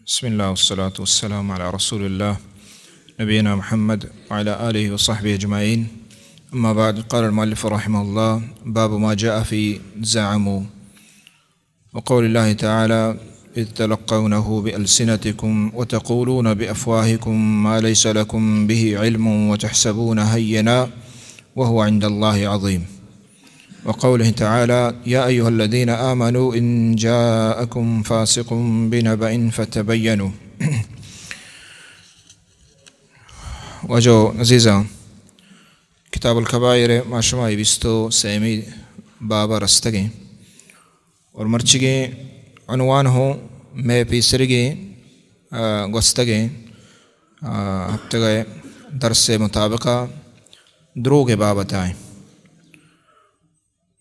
بسم الله والصلاة والسلام على رسول الله نبينا محمد وعلى آله وصحبه أجمعين. أما بعد، قال المؤلف رحمه الله: باب ما جاء في زعموا، وقول الله تعالى: إذ تلقونه بألسنتكم وتقولون بأفواهكم ما ليس لكم به علم وتحسبونه هينا وهو عند الله عظيم. وقوله تعالى: يا أيها الذين آمنوا إن جاءكم فاسق بنبأ فتبينوا. واجہ عزیزاں، کتاب الکبائر ما شما بیست و سیمی باب رستگیں اور مرچگیں عنوان ہوں مئے پیسرگیں، آ، گوستگیں، آ، ہفتگئے درس مطابقہ دروگ بابت آئیں۔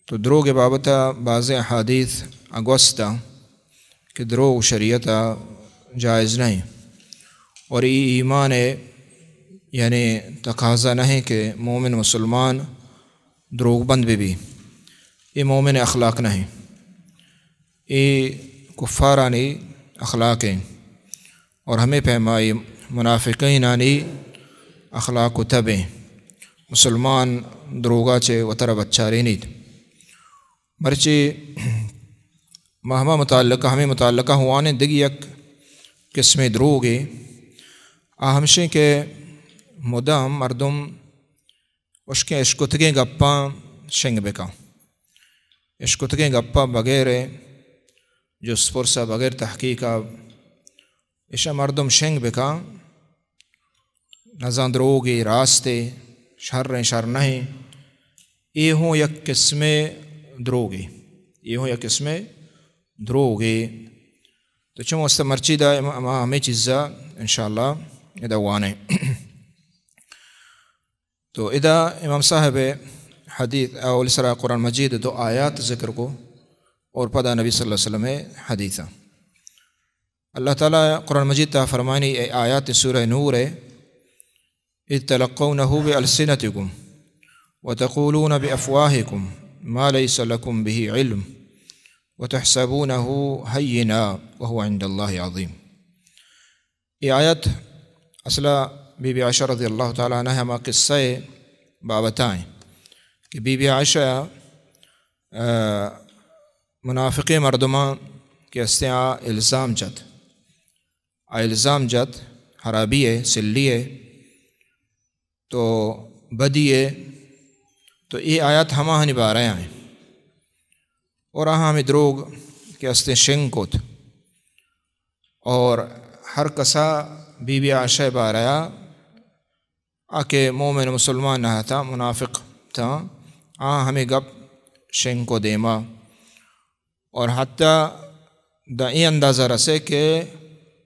تو دروگ بابت بازیں احادیث گوستا کہ دروگ شریعت جائز نہیں اور ای ایمان یعنی تقاضا نہیں کہ مومن مسلمان دروگ بند بہ بی۔ اے مومن اخلاق نہیں، اے کفارانی اخلاق ہیں اور ہمیں پیمائی منافقینانی اخلاق و تب ہیں۔ مسلمان دروگا چے وترا بچارینیت۔ مرچی ما ہما متعلقہ، ہمیں متعلقہ ہوانیں دگی یک قسم دروگے، آ ہمشیں کہ مدام مردم اشکیں اشکتگیں گپاں شنگ بکاں۔ اشکتگیں گپاں بغیر جست پرسا، بغیر تحقیقا، اشاں مردم شنگ بکاں، نزاں دروگے راستے، شریں شر نہیں۔ اے ہوں یک قسم دروگے، اے ہوں یک قسم دروگے۔ تو چم واسطہ مرچی دا ما ہمیں چیزا انشاءاللہ ادا وانیں۔ تو ادا امام صاحب حدیث اول سرا قرآن مجید دو آیات ذکر کو اور پدا نبی صلی اللہ علیہ وسلم حدیث۔ اللہ تعالی قرآن مجید تا فرمانی، اے آیات سورہ نور ہے، إذ تلقونه بألسنتكم وتقولون بأفواهكم ما ليس لكم به علم وتحسبونه هينا وهو عند الله عظيم۔ اے آیت اصلا بی بی عائشہ رضی اللہ تعالی عنہ ہما قصہ بابتائیں کہ بی بی عائشہ، آ، منافقیں مردماں کہ استیں آ الزام جت، آ الزام جت، حرابی ہے، سلی ہے، تو بدی ہے، تو اے آیات ہماہانی بارہ آئیں اور آہاں ہمیں دروگ کہ استیں شنگ کت۔ اور ہر کسا بی بی عائشہ بارہ آ کہ مومن مسلمان نہ تھا، منافق تھا، آ ہمیں گپ شنگ کو دیما۔ اور حتی دا اے اندازہ رسے کہ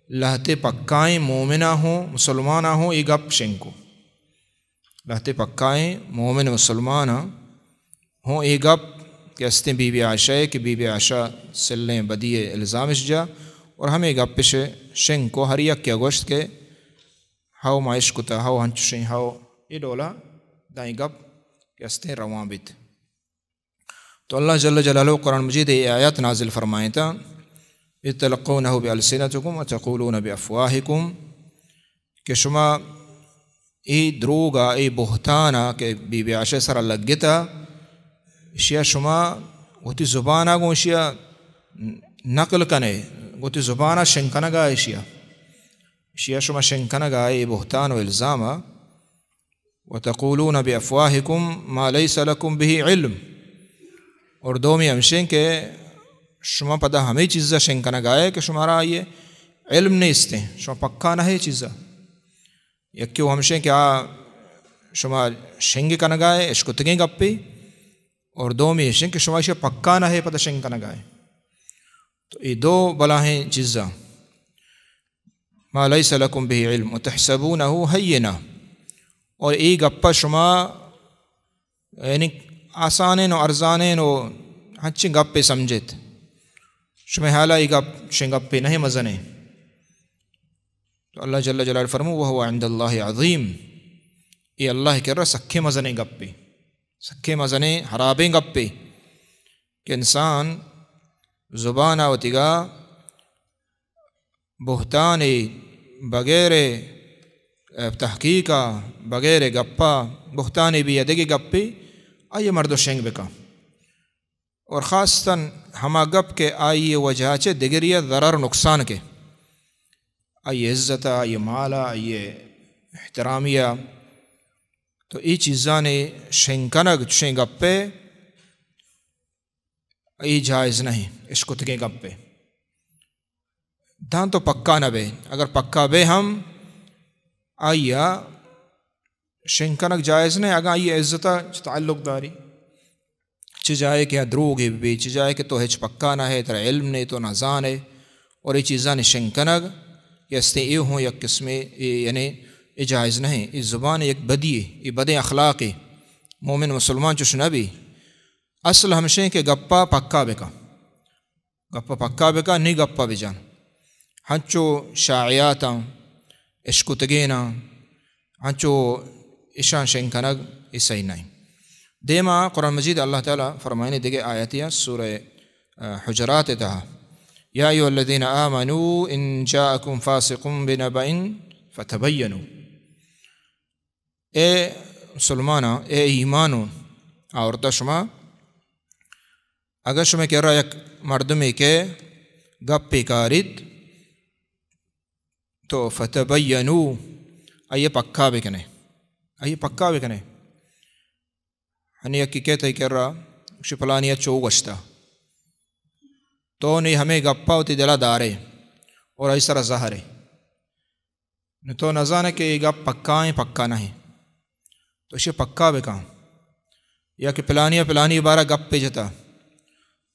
لہتے پکائیں مومنا ہوں، مسلمانا ہوں، اے گپ شنگ کو۔ لہتے پکائیں مومن مسلمانا ہوں اے گپ کہ استیں بی بی عائشہ ہے کہ بی بی عائشہ سلیں بدی الزامش جا اور ہمیں گپش شنگ کو، ہر یک کیا گوشت کہ ہاو ما اشکتا، ہاو ہنچشیں، ہاو اے ڈولا دائیں گپ کہ استیں روان بیت۔ تو اللہ جل جلالہ قرآن مجید اے آیات نازل فرمائیں تا، إذ تلقونه بألسنتكم وتقولون بأفواهكم، کہ شما اے دروگا، اے بہتانا کہ بی بی عائشہ سرا لگتا، اشیا شما وتی زبانا گوں اشیا نقل کنے، وتی زبانا شنگ کنگا اشیا، اشیا شما شنگ کنگا اے بہتان و الزاما۔ وتقولون بأفواهكم ما ليس لكم به علم۔ اور دومی ہمشیں کہ شما پدا ہمیں چیزا شنگ کنگائے کہ شمارا آئیے علم نیستیں، شما پکا نہ ہے چیزا۔ یکی وہ ہمشیں کہ آ شما شنگ کنگائے، اشکتگیں گپے، اور دومی ہمشیں کہ شما اشیا پکا نہ ہے پدا شنگ کنگائے۔ تو اے دو بلاہیں چیزاں، ما ليس لكم به علم وتحسبونه هينا، اور اے گپا شما یعنی آسانیں و ارزانیں و ہنچیں گپے سمجھت، شمئے حالا اے گپ شیں گپے نہیں، مزنیں۔ تو اللہ جل جلالہ فرمو، وهو عند الله عظيم، اے اللہ کرا سکیں مزنیں گپے، سکیں مزنیں حرابیں گپے کہ انسان زبان آوتیگا بہتانے، بغیر تحقیق ءَ، بغیر گپ ءَ، بہتانے بی یا دگہ گپے، آئی ءَ مردم شنگ بکن۔ اور خاصتاً ہما گپ کہ آئی ءِ وجہ چہ دگری ءَ ضرر نقصان کے، آئی ءِ عزت ءَ، آئی ءِ مال ءَ، آئی ءِ احترامی ءَ، تو اے چیزانی شنگ کنگ، چشیں گپے، اے جائز نہیں، اشکتگیں گپے۔ داں تو پکا نہ بے، اگر پکا بے ہم، آئی ءَ شنگ کنگ جائز نہیں، اگاں آئی ءِ عزت ءَ چہ تعلق داری۔ چہ جائے کہ دروگے بی، چہ جائے کہ تو ہچ پکا نہ ہے، ترا علم نہیں، تو نہ زانے، اور اے چیزانی شنگ کنگ کہ استیں اے ہوں یک قسمے، اے یعنی اے جائز نہیں، اے زبان یک بدی ہے، اے بدیں اخلاقے۔ مومن مسلمان چش نہ بی۔ اصل ہمشیں کہ گپا پکا بکا، گپا پکا بکا، نی گپا بجان۔ ہنچو شائعاتاں، اشکتگیناں، ہنچو اشاں شنگ کنگ، اے صحیح نہیں۔ دیما قرآن مجید اللہ تعالیٰ فرمائنے دگہ آیتیا سورہ، آ، حجرات تہا، یا ایھا الذین آمنوا ان جاءکم فاسق بنبأ فتبینوا۔ اے مسلماناں، اے ایمانو آورتا شما، اگر شما کرا یک مردمے کہ گپے کاریت، تو فتبینوا، آئی پکا بکنے، آئی پکا بکنے۔ ہنی یکی کہ تئی کرا گوشی پلانی چو گوشتا، تو نی ہمے گپا وتی دلا دارے اور آئی سرا زہرے۔ نو تو نزانے کہ اے گپ پکا ایں، پکا نہ ایں۔ تو اشی پکا بکن۔ یا کہ پلانی ءَ پلانی بارہ گپے جتا،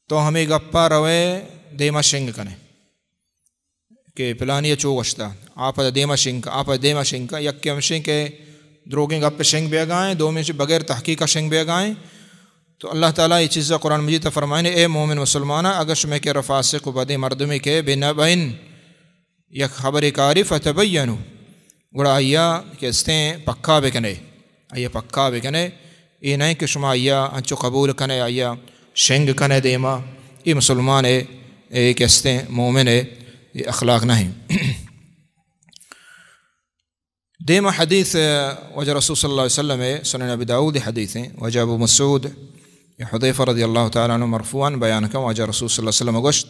تو ہمے گپا روے دیما شنگ کنے کہ پلانی ءَ چو گوشتا، آ پدا دیما شنگ کا، آ پدا دیما شنگ کا، یکے ہمشیں کہ دروگیں گپ شنگ بیگائیں، دومی چہ بغیر تحقیق شنگ بیگائیں۔ تو اللہ تعالیٰ اے چیزا قرآن مجید تا فرمائنے، اے مومن مسلمانا، اگر شمے کرا فاسق و بدیں مردمے کہ بنبأ، یک خبرے کاری، فتبینوا، گڑا آئیا کہ استیں پکا بکنے، آئیا پکا بکنے۔ اے نہ کہ شما آئیا انچو قبول کنے، آئیا شنگ کنے دیما۔ اے مسلمان ہے، اے کہ استیں مومن ہے، اے اخلاق نہیں۔ دیما حدیث، واجہ رسول صلی اللہ علیہ وسلم، سنن ابی داؤد حدیث ہیں، واجہ ابو مسعود، حذیفہ رضی اللہ تعالیٰ عنہ مرفوعاً بیان کن، واجہ رسول صلی اللہ علیہ وسلم گوشت،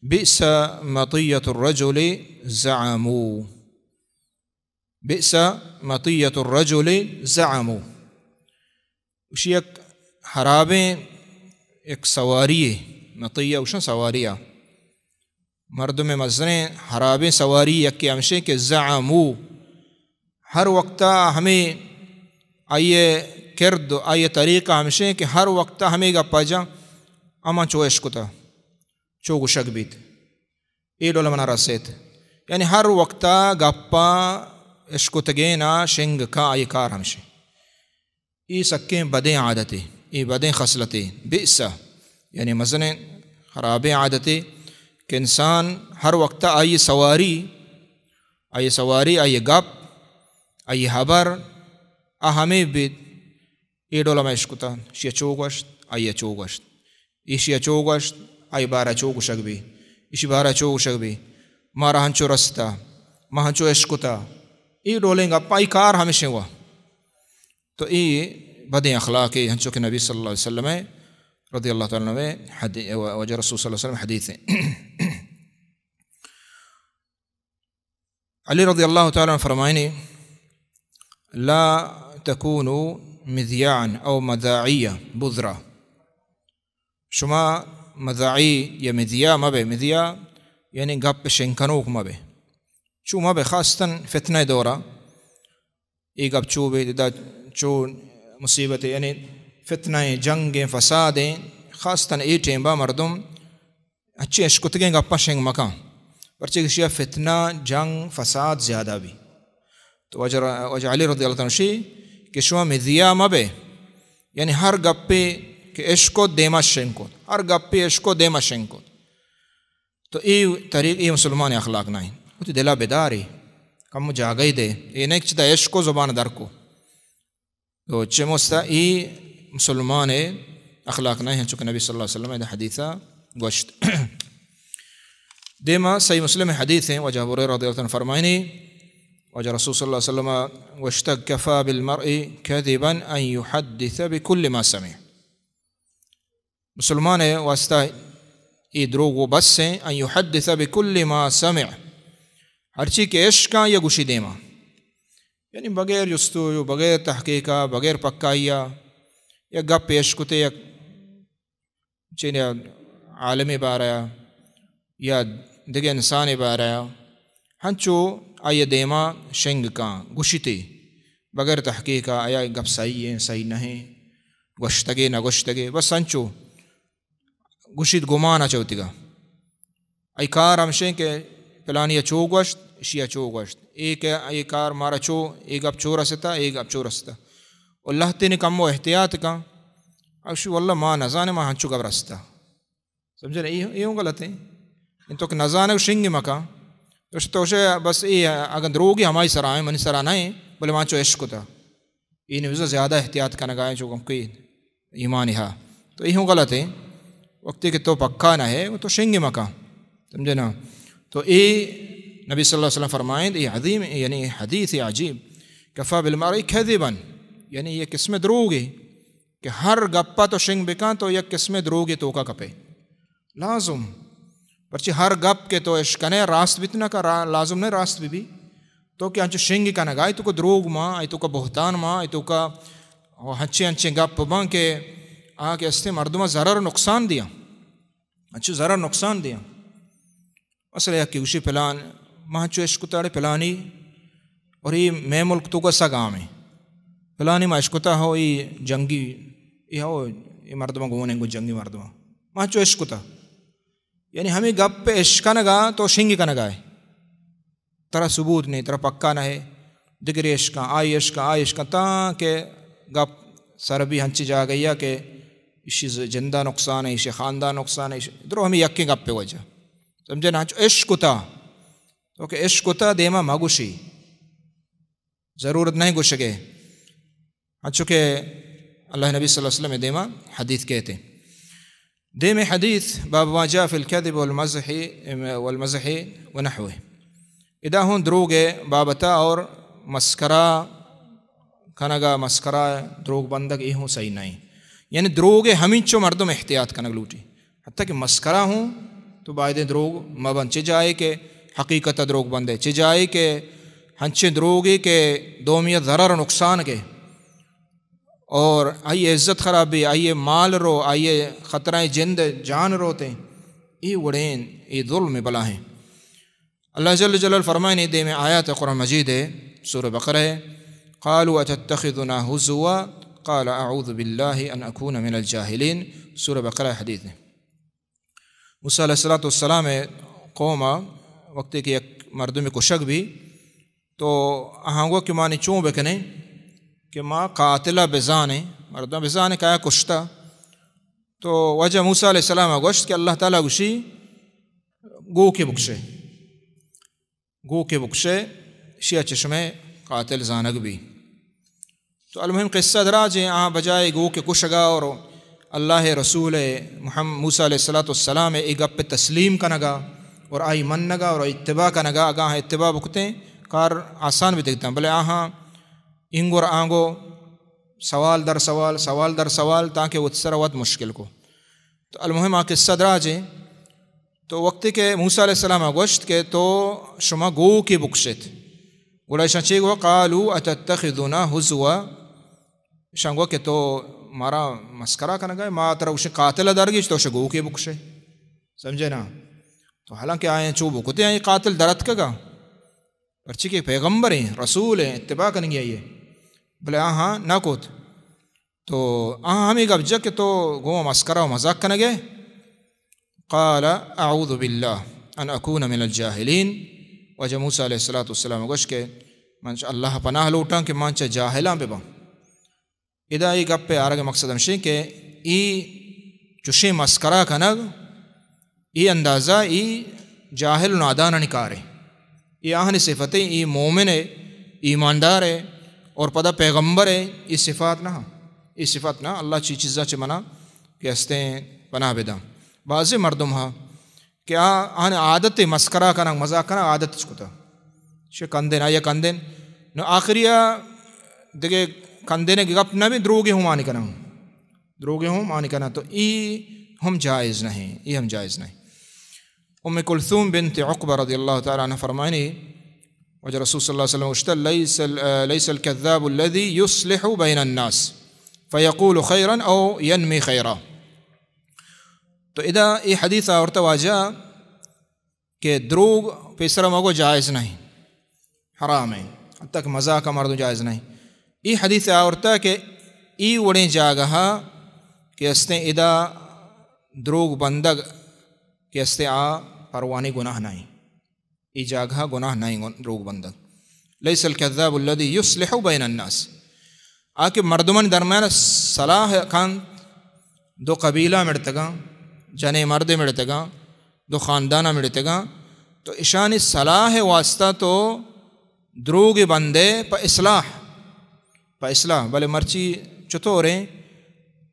بئس مطیة الرجل زعموا۔ بئس مطیة الرجل زعموا۔ اشی یک حرابیں یک سواری ہے، مطیہ اشن سواری ہے۔ مردم مزنیں حرابیں سواری یکے ہمشیں کہ زعموا، ہر وقتا ہمیں آئیے کرد و آئیے طریقہ ہمشیں کہ ہر وقتا ہمیں گپا جاں، اما چو اشکتا، چو گشگ بیت، اے ڈول منا رسیت۔ یعنی ہر وقتا گپا اشکتگینا شنگ کا، آئی کار ہمشیں۔ اے سکیں بدیں عادتے، اے بدیں خصلتے، بئس، یعنی مزنیں خرابیں عادتے کہ انسان ہر وقت آئی سواری، آئی سواری، آئی گپ، آئی حبر، آ ہمے بیت، اے ڈول ما اشکتا، اشیا چو گوشت، آئی چو گوشت۔ ایشی ء چو گوشت، آئی بارہ چو گوشگ بی، ایشی بارہ چو گوشگ بی، مارا ہنچو رستا، ما ہنچو اشکتا۔ اے ڈولیں گپاں، آئی کار ہمیشیں وا۔ تو اے بدیں اخلاقے، ہنچو کہ نبی صلی اللہ علیہ وسلم رضی اللہ تعالی عنہ حدی-، واجہ رسول صلی اللہ علیہ وسلم حدیث ہیں۔ علی رضی اللہ تعالی عنہ فرمائنی، لا تکونوا مذیاعا او مذاعیہ بذرا۔ شما مذاعی یا مذیاع مبے، مذیاع یعنی گپ شنگ کنوک مبے۔ چو مبے، خاصتاً فتنہ دورا اے گپ چو بے، دا چو مصیبت، یعنی فتنہ، جنگ، فساد، خاصتاً اے ٹیمبا مردم اچیں اشکتگیں گپاں شنگ مکن، پرچے کہ اشیا فتنہ، جنگ، فساد زیادہ بی۔ تو واجہ، واجہ علی رضی اللہ تعالی عنہ شی کہ شما مذیاع مبے، یعنی ہر گپے کہ اشکت دیما شنگ کت، ہر گپے اشکت دیما شنگ کت۔ تو اے طریق، اے مسلمان اخلاق نہ انت۔ وتی دلا بداری، کم جاگہی دے، اے نہ کہ چدا اشکو زبان در کو۔ تو چہ مستا ای مسلمان اخلاق نہ ہیں، چونکہ نبی صلی اللہ علیہ وسلم ادا حدیثا گوشت۔ دیما صحیح مسلم حدیث ہیں، واجہ ابو ہریرہ رضی اللہ عنہ فرمائنی، واجہ رسول صلی اللہ علیہ وسلم گوشتگ، کفی بالمرء کذبا ان یحدث بکل ما سمع۔ مسلمان ءِ واسطہ اے دروگ و بس ہیں، ان یحدث بکل ما سمع، ہرچی کہ اشکاں یا گوشی دیما، یعنی بغیر جستو، بغیر تحقیقا، بغیر پکائیا، یا گپ اشکتے یا چین عالم بارہ یا دگہ انسان بارہ، ہنچو آئی دیما شنگ کاں، گوشیتے بغیر تحقیقا، آیا گپ صحیح ہیں، صحیح نہ ہیں، گوشتگے نہ گوشتگے، بس انچو گوشیت گمان ءَ چوتیگا۔ ای کار ہمشیں کہ پلانی ءَ چو گوشت، اشی ءَ چو گوشت، اے کہ اے کار مارا چو، اے گپ چو رستا، اے گپ چو رستا۔ و لہتین کمو احتیاط کن، اشی واللہ ما نزانے، ما ہنچو گپ رستا۔ سمجھے نا؟ اے، اے ہوں غلط ہیں۔ ان تو کہ نزانے و شنگ مکن۔ تو ش-، تو شے بس اے اگن دروگی ہمائی سرا ہیں، منی سرا نہ ہیں، بلے ما چو اشکتا۔ اے نوزا زیادہ احتیاط کنگا ہیں، چو کم کہ ایمان ہا۔ تو اے ہوں غلط ہیں۔ وقتی کہ تو پکا نہ ہے، تو شنگ مکن۔ سمجھے نا؟ تو اے نبی صلی اللہ علیہ وسلم فرمائیں، اے عظیم، یعنی حدیث عجیب۔ کفی بالمرء کذبا، یعنی یہ قسم دروگ ہے۔ کہ ہر گپا تو شنگ بکن تو یک قسمے دروگے توکا کپے۔ لازم۔ پرچی ہر گپ کہ تو اشکنے راست بیت نہ کا، را-، لازم نہ راست بی بی۔ تو کہ انچو شنگ کنگا، ای توکا دروگ ما، ای توکا بہتان ما، ای توکا ہنچیں ہنچیں گپ بان کہ آ کہ استے مردما ضرر نقصان دیاں۔ انچو ضرر نقصان دیاں۔ مثلاً یکے گوشی پلان، ما انچو اشکتا اڑے پلانی، اور اے مئے ملک توکا سک عام ہیں۔ پلانی ما اشکتا ہو، اے جنگی، اے ہو، اے مردماں گون ہیں، گو جنگی مردماں۔ ما انچو اشکتا۔ یعنی ہمیں گپ اشکنگا تو شنگ کنگا ہے۔ ترا ثبوت نہیں، ترا پکا نہ ہے۔ دگرے اشکاں، آئی اشکاں، آئی اشکاں، تاں کہ گپ سر بی ہنچی جاگہیا کہ اشی ز-، جندا نقصان ہے، اشی خاندان نقصان ہے، اشی، درو ہمیں یکیں گپ پہ وجہ۔ سمجھے نا؟ انچو اشکتا۔ تو کہ اشکتا دیما مگوشی۔ ضرورت نہیں گوشگے۔ انچو کہ اللہ نبی صلی اللہ علیہ وسلم دیما حدیث کہتے۔ دیم حدیث، باب ما جاء في الكذب والمزح، والمزح ونحوه۔ ادا ہوں دروگ بابتا اور مسکرا کنگا، مسکرا دروگ بندگ، اے ہوں صحیح نہیں۔ یعنی دروگ ہمینچو مردم احتیاط کنگ لوٹی۔ حتیٰ کہ مسکرا ہوں تو بایدیں دروگ مبن۔ چہ جائے کہ حقیقت دروگ بندے، چہ جائے کہ ہنچیں دروگے کہ دومی ضرر و نقصان کے۔ اور آئی عزت خراب بی، آئی مال رو، آئی خطرہ جند جان روتے، اے وڑیں، اے ظلم بلاہیں۔ اللہ جل جلالہ فرمائنی دیم آیات قرآن مجید ہے، سورہ بقرہ ہے، قالوا اتتخذنا هزوا قال اعوذ بالله ان اكون من الجاهلين، سورہ بقرہ حدیث ہے۔ موسیٰ علیہ الصلوۃ والسلام قوم وقتی کہ یک مردم کشگ بی، تو آہاں گو کہ مانی چون بکنیں کہ ما قاتلہ بزانیں، مردم بزانیں کہ آیا کشتا۔ تو واجہ موسیٰ علیہ السلام گوشت کہ اللہ تعالیٰ گوشی، گوکے بکشے، گوکے بکشے، شیا چشمے قاتل زانگ بی۔ تو المہم قصہ دراجیں، آہاں بجائے گوکے کشگا اور اللہ رسول محمد موسیٰ علیہ الصلوۃ والسلام اے گپ تسلیم کنگا اور آئی منگا اور اتباع کنگا، اگاں آہاں اتباع بکتیں کار آسان بی دگتاں، بلے آہاں اینگور آنگو سوال در سوال، سوال در سوال، تاکہ وت سر وت مشکل کو۔ تو المہم آ قصہ دراجیں۔ تو وقتی کہ موسیٰ علیہ السلام گوشت کہ تو شما گوکے بکشت، گڑا ایشاں چے گو؟ قالوا اتتخذنا هزوا، ایشاں گو کہ تو مارا مسکرا کنگا، ما ترا گوشیں قاتل درگیج، تو شے گوکے بکشے۔ سمجھے نا؟ تو حالانکہ آئیں چو بکتے، آئیں قاتل درتکگا۔ پرچی کہ پیغمبر ہیں، رسول ہیں، اتباع کنگی آئیے۔ بلے آہاں نہ کت۔ تو آہاں ہمیں گپ جت کہ تو گوں مسکرا و مذاق کنگے۔ قال اعوذ باللہ ان اکون من الجاہلین۔ واجہ موسیٰ علیہ الصلوۃ والسلام گوشت کہ من چہ اللہ پناہ لوٹاں کہ من چہ جاہلاں بباں۔ ادا اے گپ ءِ آرگ ءِ مقصد ہمشیں کہ اے چشیں مسکرا کنگ، اے اندازہ اے جاہل و نادانانی کارے۔ اے آہانی صفتے، اے مومن ءِ، ایماندار ءِ اور پدا پیغمبر ءِ، اے صفات نہ، اے صفات نہ۔ اللہ چی چیزاں چہ منا کہ ہستیں پناہ بداں۔ بازیں مردم ہا کہ آ، آن عادت مسکرا کنگ، مزاق کنگ عادت چ کتا۔ شے کندین، آیا کندین۔ نو آخریا دگہ کندین گپ نہ بی، دروگے ہم آنی کنن۔ دروگے ہم آنی کنن۔ تو ای ہم جائز نہیں، ای ہم جائز نہیں۔ ام کلثوم بنت عقبہ رضی اللہ تعالی عنہ فرمائنی، وجہ رسول صلی اللہ علیہ وسلم گوشتا، "لیس ال-، لیس الکذاب الذی یصلح بین الناس فیقول خیرا او ینمی خیرا۔" تو ادا ای حدیث آورتا واجہ کہ دروگ پیسرا مگو جائز نہیں، حرام ہے، حتی کہ مذاق مردم جائز نہیں۔ ای حدیث آورتا کہ ای وڑیں جاگہ کہ استیں ادا دروگ بندگ کہ استیں آ پروانی گناہ نہیں۔ ای جاگہ گناہ نہیں گن-، دروگ بندگ۔ لیس الکذاب الذی یصلح بین الناس۔ آ کہ مردمانی درمیان صلاح کنت، دو قبیلہ مڑتگاں، جنے مردے مڑتگاں، دو خاندانہ مڑتگاں، تو اشانی صلاح واسطہ تو دروگ بندے پہ اصلاح، پہ اصلاح۔ بلے مرچی چطوریں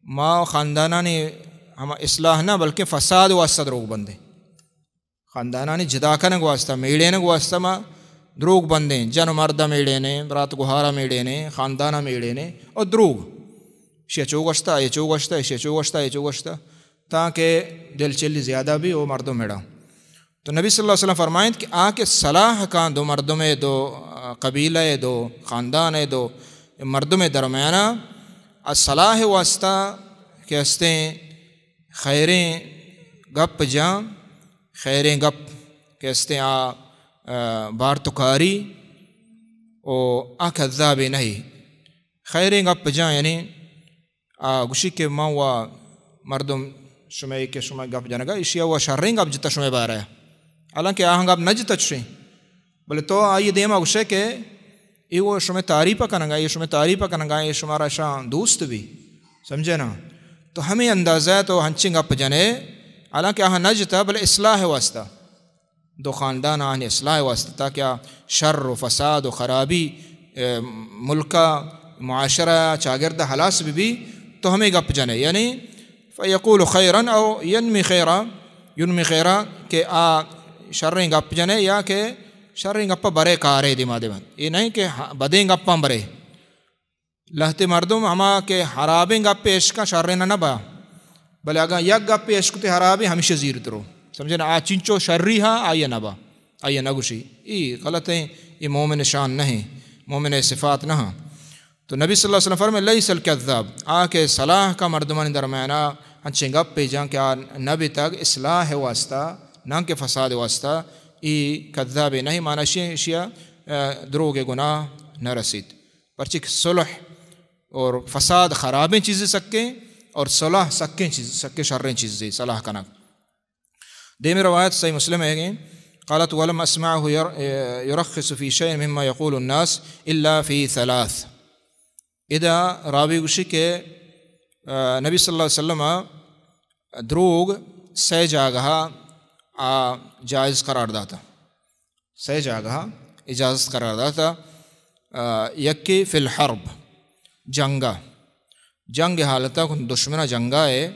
ما خاندانانی ہما اصلاح نہ بلکہ فساد واسطہ دروگ بندے۔ خاندانانی جدا کنگ واسطہ، میڑینگ واسطہ ما دروگ بندیں، جن و مرد میڑینیں، برات گوہارا میڑینیں، خاندانا میڑینیں، او دروگ۔ شی چو گوشتا، اے چو گوشتا، شی چو گوشتا، اے چو گوشتا، تاکہ دل چلی زیادہ بی او مردم میڑا۔ تو نبی صلی اللہ علیہ وسلم فرمائنت کہ آ کہ صلاح کاں دو مردم، دو قبیلہ، دو خاندان، دو مردم درمیانا، آ صلاح واسطہ کہ استیں خیریں گپ جاں، خیریں گپ کہ استیں آ، آ، بارتکاری و آ کذابے نہیں۔ خیریں گپ جاں یعنی آ گوشی کہ من و مردم شمئے کہ شما گپ جنگا، ایشی و شریں گپ جتا شمئے بارہ۔ حالانکہ آہاں گپ نہ جتا چشیں۔ بلے تو آئی دیما گوشے کہ ای و شمئے تعریف کنگا، ای شمئے تعریف کنگا، ای شمارا شان دوست بی۔ سمجھے نا؟ تو ہمیں اندازہ تو ہنچیں گپ جنے، حالانکہ آہاں نہ جتا، بلے اصلاح واسطہ۔ دو خاندان آہانی اصلاح واسطہ، تاکہ آ شر و فساد و خرابی، اے، ملکا، معاشرہ، چاگرد ہلاس بی بی، تو ہمیں گپ جنے۔ یعنی فیقول خیرا او ینمی خیرا، ینمی خیرا کہ آ شریں گپ جنے یا کہ شریں گپ برے کارے دیما دیما۔ یہ نہیں کہ ہا-، بدیں گپاں برے۔ لہتے مردم ہما کہ حرابیں گپے اشکاں شریں نہ با، بلے اگاں یک گپے اشکتے حرابیں ہمیشہ زیر درو۔ سمجھے نا؟ آ چنچو شری ہا آئی نہ با، آئی نہ گوشی۔ ای غلط ہیں، یہ مومن شان نہیں، مومن صفات نہ ہاں۔ تو نبی صلی اللہ علیہ وسلم فرمائے، "لیس الکذاب"، آ کہ صلاح کا مردمانی درمیانا ہنچیں گپے جاں کہ آ نہ بیتگ اصلاح واسطہ، نہ کہ فساد واسطہ، ای کذابے نہیں، معنی شی-، شیا، آ، دروگ گناہ نہ رسیت۔ پرچہ کہ صلح اور فساد خرابیں چیزے سکیں، اور صلح سکیں چیز، سکیں شریں چیزے صلاح کنگ۔ دیمی روایت صحیح مسلم ہے کہ قالت: "ولم اسمعه ير-، يرخص في شيء مما يقول الناس الا في ثلاث". ادا راوی گوشی کہ، آ، نبی صلی اللہ علیہ وسلم دروگ سئے جاگہ آ جائز قرار داتا۔ سئے جاگہ اجازت قرار داتا۔ آ، یکے فی الحرب، جنگا، جنگ حالتا کن دشمنا جنگا ہے،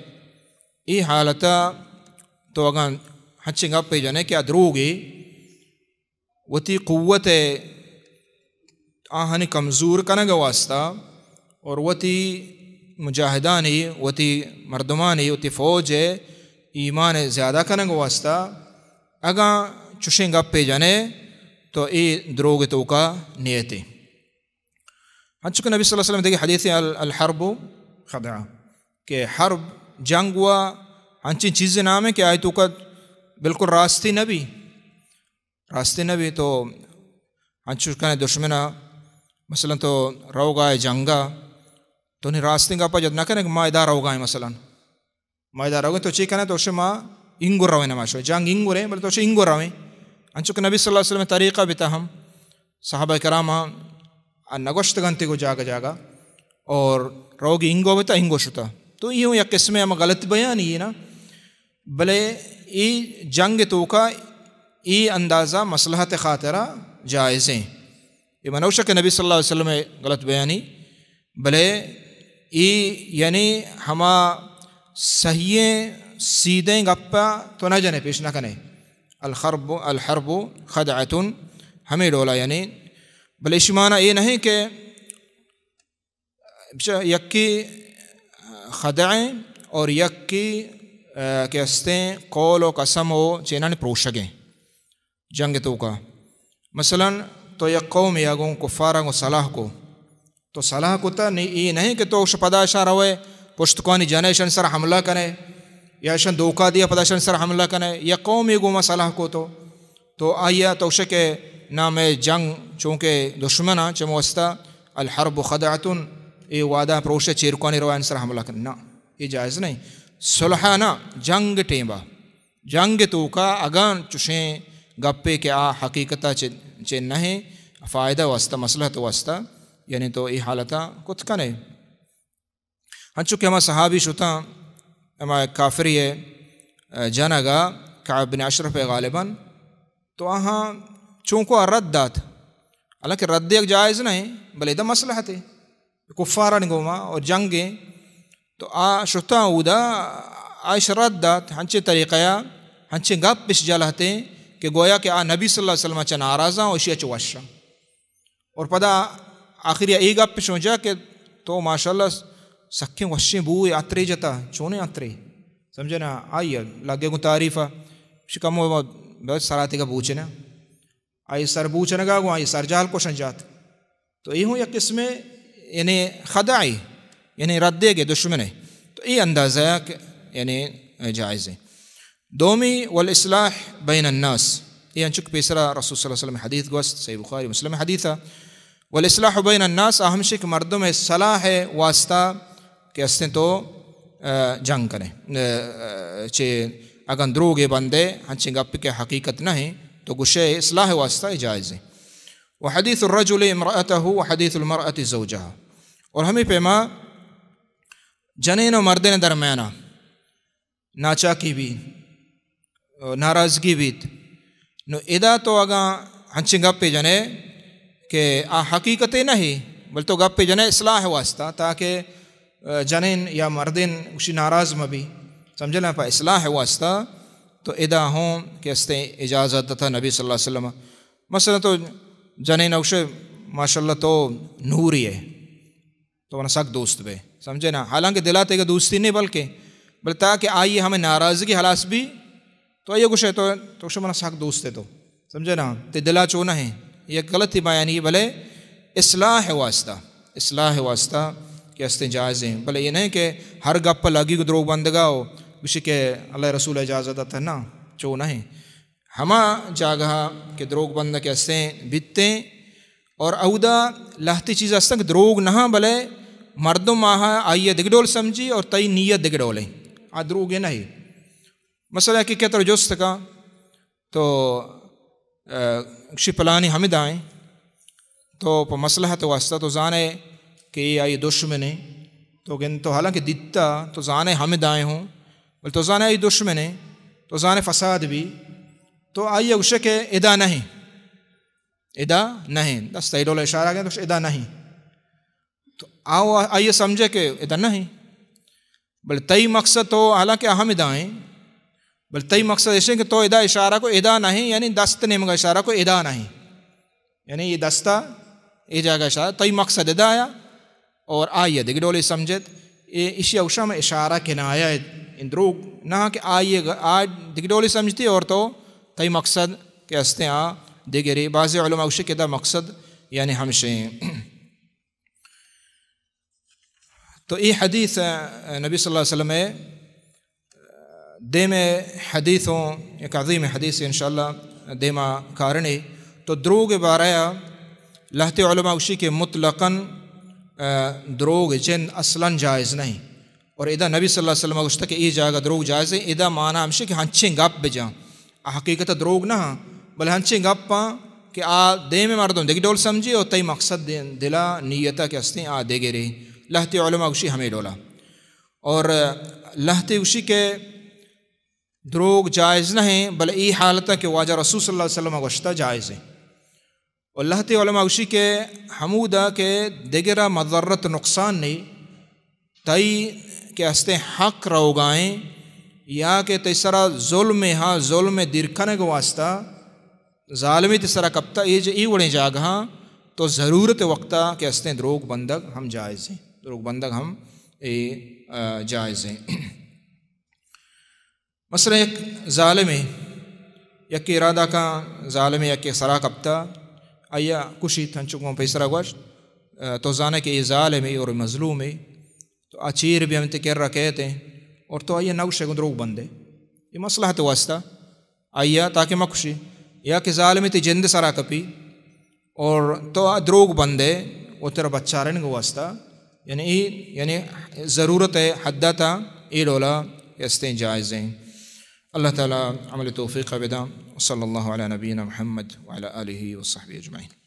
ای حالتا تو اگاں ہنچیں گپے جنے کہ آ دروگے وتی قوت آہانی کمزور کنگ واسطہ اور وتی مجاہدانی، وتی مردمانی، وتی فوج ایمان زیادہ کنگ واسطہ اگاں چشیں گپے جنے تو اے دروگ توکا نیتے۔ ہنچو کہ نبی صلی اللہ علیہ وسلم دیگہ حدیث ال-، الحرب خدعہ، کہ حرب، جنگ و ہنچیں چیز نام ہے کہ آئی توکا بالکل راستی نبی، راستی نبی تو ہنچو کنے دشمنا، مثلاً تو روگا ہے جنگا، تو نی راستیں گپا جت نہ کنے کہ ما ادا روگا ہیں مثلاً۔ ما ادا روگیں، تو چی کنے؟ تو شما اینگو رویں، ما شو جنگ اینگو رے، بلے تو شو اینگو رویں۔ انچو کہ نبی صلی اللہ علیہ وسلم طریقہ بیتا ہم صحابہ کرام آ نگوشتگنتی گو جاگہ جاگہ اور روگی اینگو بیتا، اینگو شتا۔ تو یہ یک قسم ہم غلط بیانی ہے نا، بلے ای جنگ توکا ای اندازہ مصلحت خاطرہ جائزیں۔ یہ منوشہ کہ نبی صلی اللہ علیہ وسلم غلط بیانی بلے ای یعنی ہما صحیح سیدھیں گپ ءَ تو نہ جنے، پیش نہ کنے۔ الحرب، الحرب خدعۃ، ہمے ڈولا یعنی، بلے ایشی معنی اے نہیں کہ بچہ یکی خدعیں اور یکی، آ، کہ استیں قول و قسم و چینانی پروشگیں۔ جنگ توکا۔ مثلاً تو یک قومے ءَ گوں کفاراں گوں صلاح کو۔ تو صلاح کتا، نی اے نہیں کہ تو ش-، پدا اشاں روئے، پشتکانی جنے، اشانی سر حملہ کنے، یا اشاں دھوکہ دیا، پدا اشانی سر حملہ کنے۔ یک قومے گوں ما صلاح کو تو، تو آئی ءَ تو شکے نام جنگ، چونکہ دشمن ءَ چہ واسطہ الحرب خدعۃ، اے وعدہ پروشے چیرکانی روان سر حملہ کنے۔ نہ، اے جائز نہیں۔ صلح نہ، جنگ ٹیمبا۔ جنگ توکا اگاں چشیں گپے کہ آ حقیقتا چہ، چہ نہیں، فائدہ واسطہ، مصلحت واسطہ، یعنی تو اے حالتا کت کنے۔ ہنچو کہ ہما صحابی شتاں، ہما کافری ءِ جنگا، کعب بن اشرف ءِ غالباً، تو آہاں چونکو آ رد دات، حالانکہ رد یک جائز نہیں، بلے ادا مصلحت ہے۔ کفارانی گوما اور جنگیں، تو آ شتاں اودا، آ اش رد دات، ہنچیں طریقہ ءَ، ہنچیں گپ اش جلہتیں کہ گویا کہ آ نبی صلی اللہ علیہ وسلم چہ ناراضاں و اشی چہ وشاں۔ اور پدا آخری اے گپ اش جا کہ تو ماشاءاللہ سکیں وشیں بوئے عطرے جتا، چونیں عطرے؟ سمجھے نا؟ آئی لگے گوں تعریف، شکم و بہت سراتے کا بوچے نا۔ آئی سر بوچنگا گوں آئی سر جہل کشن جات۔ تو اے ہوں یک قسمے یعنی خدعے، یعنی ردے گے دشمنے۔ تو اے اندازہ کہ یعنی جائز ہے۔ دومی، والاصلاح بین الناس۔ اے انچک پیسرا رسول صلی اللہ علیہ وسلم حدیث گوست، صحیح بخاری مسلم حدیث ہے۔ والاصلاح بین الناس، آ ہمشی کہ مردم صلاح واسطہ کہ استیں تو، آ، جنگ کنے، آ، چے اگن دروگے بندے، ہنچیں گپ کہ حقیقت نہیں، تو گشے اصلاح واسطہ جائز ہے۔ وحدیث الرجل امرأته وحدیث المرأة زوجها۔ اور ہمیں پیما جنین و مردین درمیانا ناچاکی بی، ناراضگی بیت۔ نو ادا تو اگاں ہنچیں گپے جنے کہ آ حقیقتے نہیں، بل تو گپے جنے اصلاح واسطہ، تاکہ، آ، جنین یا مردین گوشی ناراض مہ بی۔ سمجھنا؟ پہ اصلاح واسطہ تو ادا ہوں کہ استیں اجازت دتا نبی صلی اللہ علیہ وسلم۔ مثلاً تو جنین اوشے، ماشاءاللہ تو نوری ہے، تو منا سک دوست بے، سمجھے نا؟ حالانکہ دلا تیگا دوستی نہیں، بلکہ، بل تاکہ آئی ہمیں ناراضگی خلاص بی، تو آئی گوشے تو، تو شو منا سک دوست ہے تو، سمجھے نا؟ تے دلا چو نہ ہے، یہ غلطی بیانی ہے، بلے اصلاح واسطہ، اصلاح واسطہ کہ استیں جائز ہیں، بلے یہ نہیں کہ ہر گپ لگی کو دروگ بندگا ہو، گوشی کہ اللہ رسول اجازت دتا نا، چو نہ ہے۔ ہما جاگہ کہ دروگ بندگ کہ استیں بیتیں، اور اودا لہتے چیز استن کہ دروگ نہاں، بلے مردم آہا آئی دگہ ڈول سمجھی اور تئی نیت دگہ ڈولیں، آ دروگے نہیں۔ مثلاً کہ کتر جست کا تو، آ، شی پلانی ہمیں دائیں، تو پہ مصلحت واسطہ تو زانے کہ یہ آئی دشمن ہے، تو گن تو حالانکہ دیتا تو زانے ہمیں دائیں ہوں، بل تو زانے آئی دشمن ہے، تو زانے فساد بھی، تو آئی گوشے کہ ادا نہیں، ادا نہیں، دست ای ڈول اشارہ گئے تو ادا نہیں۔ تو آو آئی سمجھے کہ ادا نہیں۔ بل تئی مقصد تو حالانکہ ہمیں دائیں، بل تئی مقصد ایشیں کہ تو ادا اشارہ کو ادا نہیں، یعنی دست نیمگا اشارہ کو ادا نہیں۔ یعنی یہ دستا، یہ جاگہ اشارہ، تئی مقصد ادا آیا اور آئی دگہ ڈولے سمجھت۔ اے اشی اوشم اشارہ کنایہ، ان دروگ نہ کہ آئی آ دگہ ڈولے سمجھتی اور تو تئی مقصد کہ استیں آ دگرے۔ بعض علماء گوشی کہ دا مقصد یعنی ہمشیں۔ تو اے حدیث، آ، نبی صلی اللہ علیہ وسلم دیم حدیثوں، یک عظیم حدیث انشاءاللہ دیما کارنے۔ تو دروگ بارہ لہتے علماء گوشی کہ مطلقاً، آ، دروگ جند اصلاً جائز نہیں۔ اور ادا نبی صلی اللہ علیہ وسلم گوشتا کہ اے جاگہ دروگ جائز ہے، ادا معنی ہمشی کہ ہنچیں گپ بجاں۔ آ حقیقت دروگ نہ ہاں، بلے ہنچیں گپ ہاں کہ آ دیم مردم دگہ ڈول سمجھی اور تئی مقصد دے-، دلا نیتا کہ استیں آ دگرے۔ لہتے علماء گوشی ہمیں ڈولا۔ اور لہتے گوشی کہ دروگ جائز نہ ہیں، بلے ای حالتا کہ واجہ رسول صلی اللہ علیہ وسلم گوشتا جائز ہے۔ اور لہتے علماء گوشی کہ ہمودا کہ دگرا مضرت نقصان نہیں، تئی کہ ہستیں حق روگائیں، یا کہ تئی سرا ظلم ءِ، ہاں، ظلم ءِ دیر کنگ واسطہ ظالمے تئی سرا کپتا، اے ج-، اے وڑیں جاگہاں تو ضرورت وقتا کہ استیں دروگ بندگ ہم جائز ہیں، دروگ بندگ ہم اے، آ، جائز ہیں۔ مثلاً یک ظالمے، یک ارادہ کا ظالمے یک سرا کپتا، آیا کشی تنچو گوں پیسرا گوشت، آ، تو زانے کہ اے ظالمے اور مظلومے، تو آ چیر بیا منتے کرا کیت ہیں، اور تو آئی ءَ نہ گوشے گوں دروگ بندے، یہ مصلحت واسطہ آئی ءَ تاکہ مہ کشی، یا کہ ظالمے تئی جند سرا کپی اور تو آ دروگ بندے، وہ ترا بچارنگ واسطہ، یعنی اے، یعنی ضرورت ءِ حد تا اے ڈولا استیں جائز ہیں۔ اللہ تعالی عمل توفیق بداں۔ وصلی اللہ علی نبینا محمد وعلی آلہ وصحبہ اجمعین۔